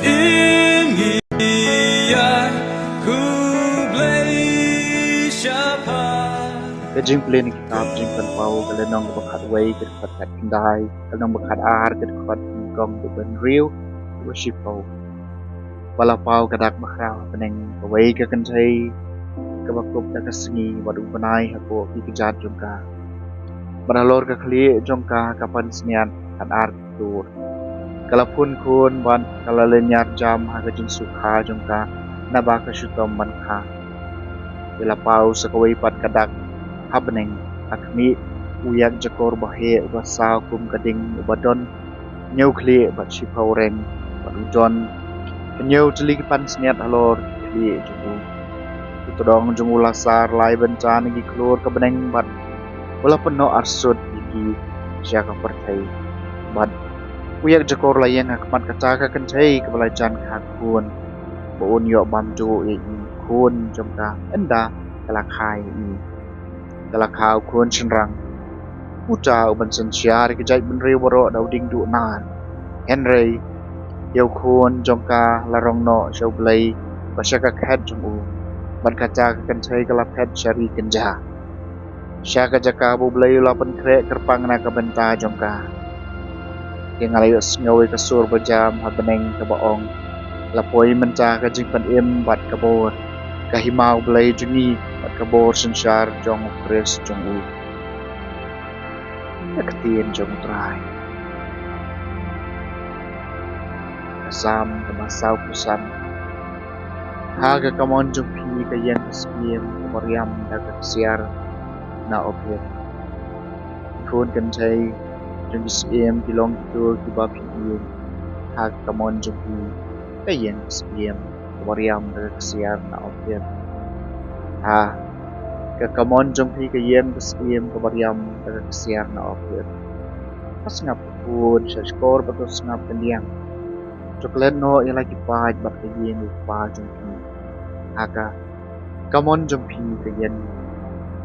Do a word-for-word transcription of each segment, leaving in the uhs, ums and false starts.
Im ïa khublei shaphang. Ka jingpule na kitab Jingpynpaw ka lynnong kaba khatwei ka dkhot khatkhyndai, ka lynnong ba khatar ka dkhot nyngkong bad hynriew bad shiphew. Ba la paw ka dak bakhraw ha bneng, kawei ka kynthei kaba kup da ka sngi bad u bnai hapoh ki kjat jong ka. Bad halor ka khlieh jong ka ka pansngiat khatar ka tur. Ka la phun khun bad ka la lynñiar jam ha ka jingsngewkha jong ka, naba ka shitom ban kha. Te la paw sa kawei pat ka dak ha bneng, ha khmih, u ïakjakor baheh uba saw kum ka ding, uba don hynñiew khlieh bad shiphew reng, bad u don hynñiew tylli ki pansngiat halor ki khlieh jong u. U tdong jong u la sar lai bynta na ki khlur ka bneng bad u la pynnoh arsut ïa ki sha ka pyrthei. Bad u ïakjakor la ïeng ha khmat kata ka kynthei kaba la jan kha khun, ba un ïoh bam duh ïa i khun jong ka ynda ka la kha ïa i. Ka la kha u khun shynrang, uta uban synshar ïa ki jaitbynriew baroh da u dieng duh nar. Hynrei ïa u khun jong ka la rong noh sha U Blei bad sha ka khet jong u. Bad kata ka kynthei ka la phet sha ri kynja, sha ka jaka ba U Blei u la pynkhreh kyrpang na ka bynta jong ka. Te nga la ïohsngew ïa ka sur bajam ha bneng kaba ong, la poi mynta ka jingpynim bad ka bor, ka hima U Blei jong ngi bad ka bor synshar jong U Khrist jong u. Ka ktien jong U Trai. Ka Salm kaba sawphew san. Ha ka kamon jong phi ka ïeng ka syiem kaba riam da ka ksiar na Ophir. Ki khun kynthei jong ki syiem ki long kito kiba phi ïeng. Ha ka kamon jong phi ka ïeng ka syiem kaba riam da ka ksiar na Ophir. Ha ka kamon jong phi ka ïeng ka syiem kaba riam da ka ksiar na Ophir. Ka sngap ka khun sha shkor bad ka sngap ka liang. To klet noh ïa la ki paid bad ka ïing u kpa jong phi. Ha ka kamon jong phi ka ïeng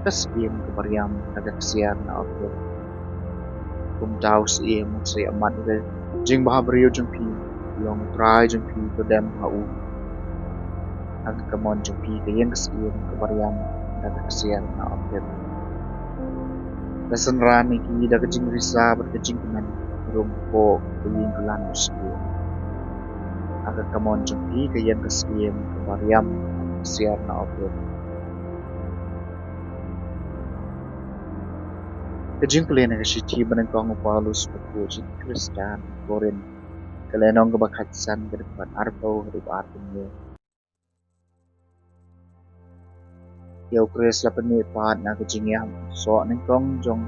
ka syiem kaba riam da ka ksiar na Ophir. Kumta u syiem u sa ïamat ïa ka jingbhabriew jong phi, long U Trai jong phi to dem ha u. Ha ka kamon jong phi ka ïeng ka syiem kaba riam da ka ksiar na Ophir. La synran ïa ki da ka jingrisa bad ka jingkmen, rung hapoh ka ïing ka lan u syiem. Ha ka kamon jong phi ka ïeng ka syiem kaba riam da ka ksiar na Ophir. Ka jingpule na ka shithi ba nyngkong u Paulus bakhuid sha ki Khristan Korinth, ka lynnong kaba khatsan ka dkhot arphew haduh arphew hynñiew. Ïa U Khrist la pynmihpat na ka jingïap, soh nyngkong jong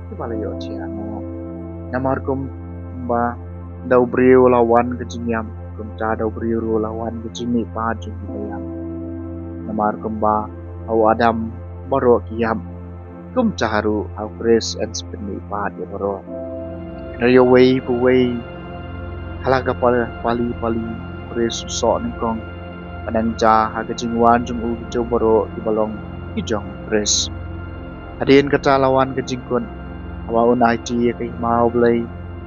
kiba la ïohthiah noh. Namar kumba da u briew la wan ka jingïap, kumta da u briew ruh la wan ka jingmihpat jong kiba ïap. Namar kumba ha u Adam baroh ki ïap, kumta ruh ha U Khrist yn sa pynmihpat ïa baroh. Hynrei uwei pa uwei ha la ka pal-, pali pali, U Khrist u soh nyngkong. Bad nangta ha ka jingwan jong u kito baroh kiba long ki jong U Khrist. Hadien kata la wan ka jingkut, haba un aiti ïa ka hima U Blei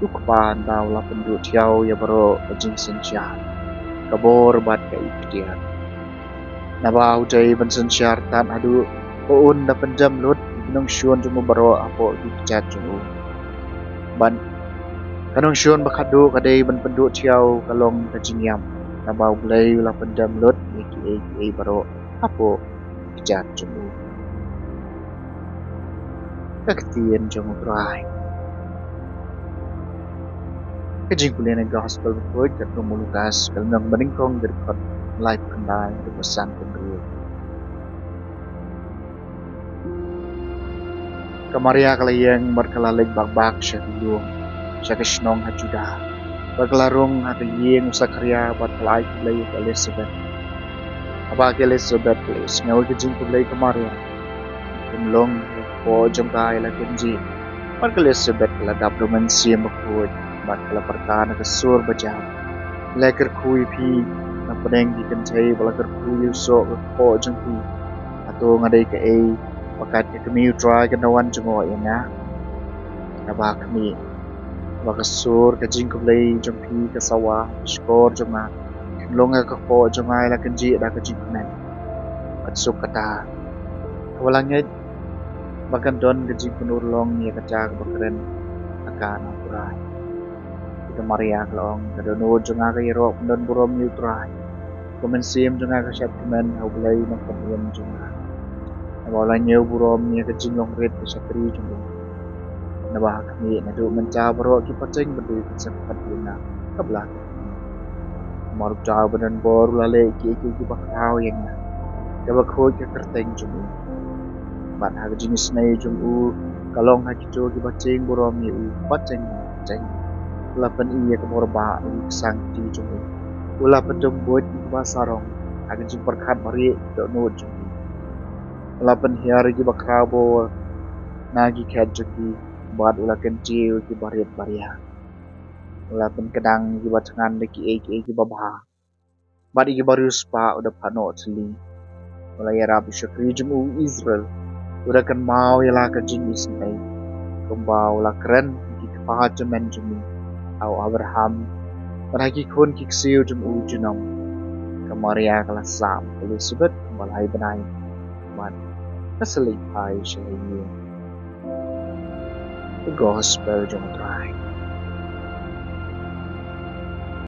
u Kpa, ynda u la pynduh thiaw ïa baroh ka jingsynshar, ka bor bad ka iktiar. Naba u dei ban synshar tad haduh ba un da pyndem lut ïa ki nongshun jong u baroh hapoh ki kjat jong u. Bad ka nongshun ba khatduh ka dei ban pynduh thiaw ka long ka jingïap. Naba U Blei u la pyndem lut ïa kiei kiei baroh hapoh ki kjat jong u. Ka ktien jong U Trai. Ka jingpule na ka Gospel bakhuid katkum u Lukas, ka lynnong ba nyngkong, ka dkhot laiphew khyndai haduh ba sanphew hynriew. Ka Maria ka la ïeng bad ka la leit bak bak sha ki lum, sha ka shnong ha Juda. Bad ka la rung ha ka ïing u Sakharia bad ka la ai khublei ïa ka Elisabet. Haba ka Elisabet ka la ïohsngew ïa ka jingkhublei ka Maria, ka pynlong ïa ka kpoh jong ka ïa la kynjih. Bad ka Elisabet ka la dap da u Mynsiem Bakhuid bad ka la pyrta na ka sur bajam. La kyrkhu ïa phi na pdeng ki kynthei, bad la kyrkhu ïa u soh ka kpoh jong phi. Hato nga dei kaei ba kat ka kmie U Trai kan da wan jngoh ïa nga? Naba khmih, ba ka sur ka jingkhublei jong phi ka sawa ha ka shkor jong nga. Long ïa ka kpoh jong nga ïa la kynjih da ka jingkmen. Bad suk kata, haba la ngeit ba kan don ka jingpynurlong ïa kata kaba kren ha ka na u Trai. Ïa ka Maria ka la ong, ka dohnud jong nga ka ïaroh pyndonburom ïa u Trai. Ka mynsiem jong nga ka shad kmen ha U Blei na ka pynïeng jong nga. Naba u la ñiew burom ïa ka jinglong rit ka shakri jong u. Naba ha khmih naduh mynta baroh ki pateng ba dei kin sa pyrkhat ïa nga, kaba la ka khmih. Namar uta uba don bor u la leh kiei kiei kiba khraw ïa nga, kaba khuid ka kyrteng jong u. Bad ha ka jingisynei jong u ka long ha kito kiba tieng burom ïa u pateng pateng. U la pyni ïa ka bor ba ïa ki ksangkti jong u. U la pyndum buit ïa kiba sarong ha ka jingpyrkhat barieh ki dohnud jong u. U la pynhiar ïa kiba khraw bor na ki khet jong ki, bad u la kyntiew ïa kiba rit baria. U la pynkdang ïa kiba thngan da kiei kiei kiba bha, bad ïa kiba riewspah u da phah noh thylli. U la ïarap ïa u shakri jong u Israel, u da kynmaw ïa la ka jingisynei, kumba u la kren ha ki kpa tymmen jong u, ha u Abraham, bad ha ki khun ki ksiew jong u junom. Ka Maria ka la sah bad ka Elisabet kumba lai bnai, bad ka sa leit phai sha ha ïing. The Gospel jong u Trai.